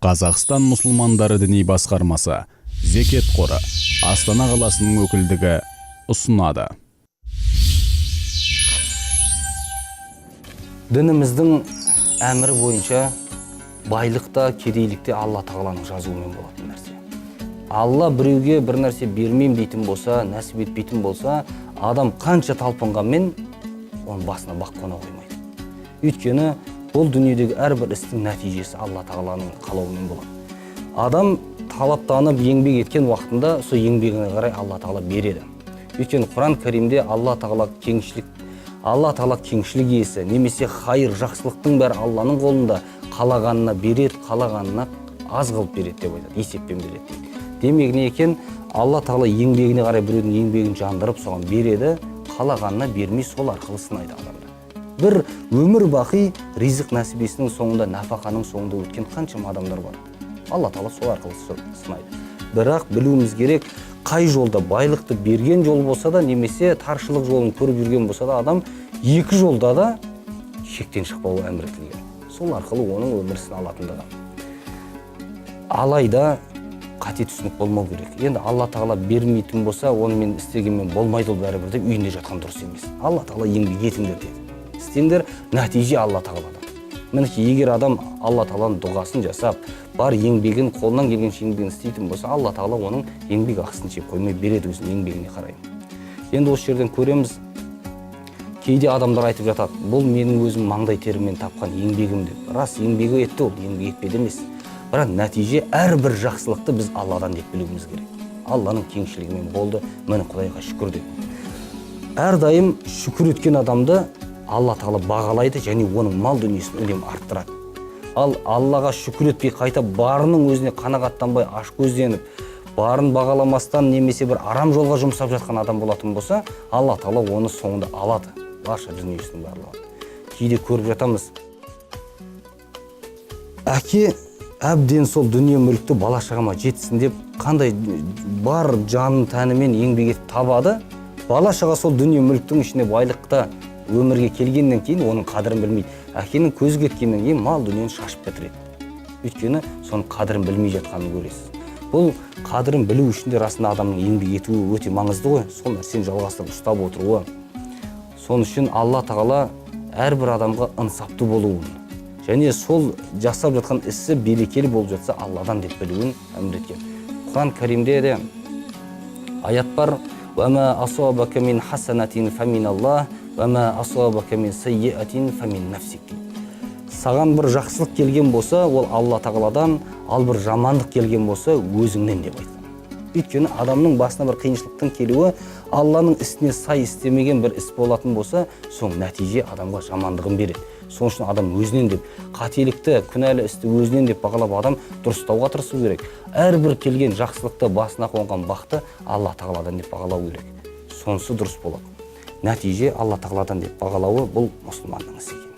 Қазақстан мұсылмандары діни басқармасы, Зекет қоры, Астана қаласының өкілдігі ұсынады. Дініміздің әмірі бойынша байлық та, кедейлік те Алла тағаланың жазуымен болатын нәрсе. Алла біреуге бір нәрсе бермеймін дейтін болса, нәсіп етпейтін болса, адам қанша талпынғанмен оның басына бақ қона қоймайды. Өйткені бұл дүниедегі әрбір істің нәтижесі Алла тағаланың қалауымен болады. Адам талаптанып еңбек еткен уақытында сол еңбегіне қарай Алла тағала береді. Өйткені Құран Кәрімде Алла тағала кеңшілік, Алла тағала кеңшілік иесі, немесе хайыр, жақсылықтың бәрі Алланың қолында, қалағанына береді, қалағанына аз қылып береді деп айтады, есеппен береді дейді. Демек не екен, Алла тағала еңбегіне қарай біреудің еңбегін жандырып соған береді, қалағанына бермей сол арқылы сынайды адамды. Бір өмір бақи ризық нәсібесінің соңында, нәпақаның соңында өткен қаншама адамдар бар. Алла тағала сол арқылы сынайды. Бірақ білуіміз керек, қай жолда байлықты берген жол болса да, немесе таршылық жолын көріп жүрген болса да, адам екі жолда да шектен шықпауы әмір етілген. Сол арқылы оның өмірі сыналатындығы. Алайда қате түсінік болмау керек. Енді Алла тағала бермейтін болса, оны мен істегенмен болмайды ол бәрібір деп үйінде жатқан дұрыс емес. Алла тағала еңбек етіңдер деді. Істеңдер, нәтиже Алла тағаладан. Мінекей, егер адам Алла тағаланың дұғасын жасап, бар еңбегін, қолынан келгенше еңбегін істейтін болса, Алла тағала оның еңбек ақысын жеп қоймай береді өзінің еңбегіне қарай. Енді осы жерден көреміз, кейде адамдар айтып жатады, бұл менің өзім маңдай теріммен тапқан еңбегім деп. Рас, еңбегі етті ол, еңбек етпеді емес. Бірақ нәтиже әрбір жақсылықты біз Алладан деп білуіміз керек. Алланың кеңшілігімен болды, міне Құдайға шүкір деп. Әрдайым шүкір еткен адамды Алла тағала бағалайды және оның мал дүниесін үнемі арттырады. Ал Аллаға шүкір етпей, қайта барының өзіне қанағаттанбай, ашкөзденіп, барын бағаламастан немесе бір арам жолға жұмсап жатқан адам болатын болса, Алла тағала оны соңында алады, барша дүниесінің барлығын. Кейде көріп жатамыз, әке әбден сол дүние мүлікті бала шағама жетсін деп қандай бар жанын тәнімен еңбек етіп табады, бала шаға сол дүние мүліктің ішінде байлықта өмірге келгеннен кейін оның қадірін білмейді. Әкенің көзі кеткеннен кейін мал дүниені шашып бітіреді. Өйткені соның қадірін білмей жатқанын көресіз. Бұл қадірін білу үшін де расында адамның еңбек етуі өте маңызды ғой, сол нәрсені жалғастырып ұстап отыруы. Сол үшін Алла тағала әрбір адамға ынсапты болуын және сол жасап жатқан ісі берекелі болып жатса Алладан деп білуін әмір еткен. Құран Кәрімде де аят бар: «Уәмә асабака мин хасанатин фаминаллах, уәмә асабака мин сайyiатин фамин нафсик» дейді. Саған бір жақсылық келген болса, ол Алла тағаладан, ал бір жамандық келген болса, өзіңнен деп айтқан. Өйткені адамның басына бір қиыншылықтың келуі Алланың ісіне сай істемеген бір іс болатын болса, соң нәтиже адамға жамандығын береді. Сол үшін адам өзінен деп, қателікті, күнәлі істі өзінен деп бағалап, адам дұрыстауға тырысу керек. Әрбір келген жақсылықты, басына қонған бақты Алла тағаладан деп бағалау керек. Сонысы дұрыс болады. Нәтиже Алла тағаладан деп бағалауы бұл мұсылманның ісі екен.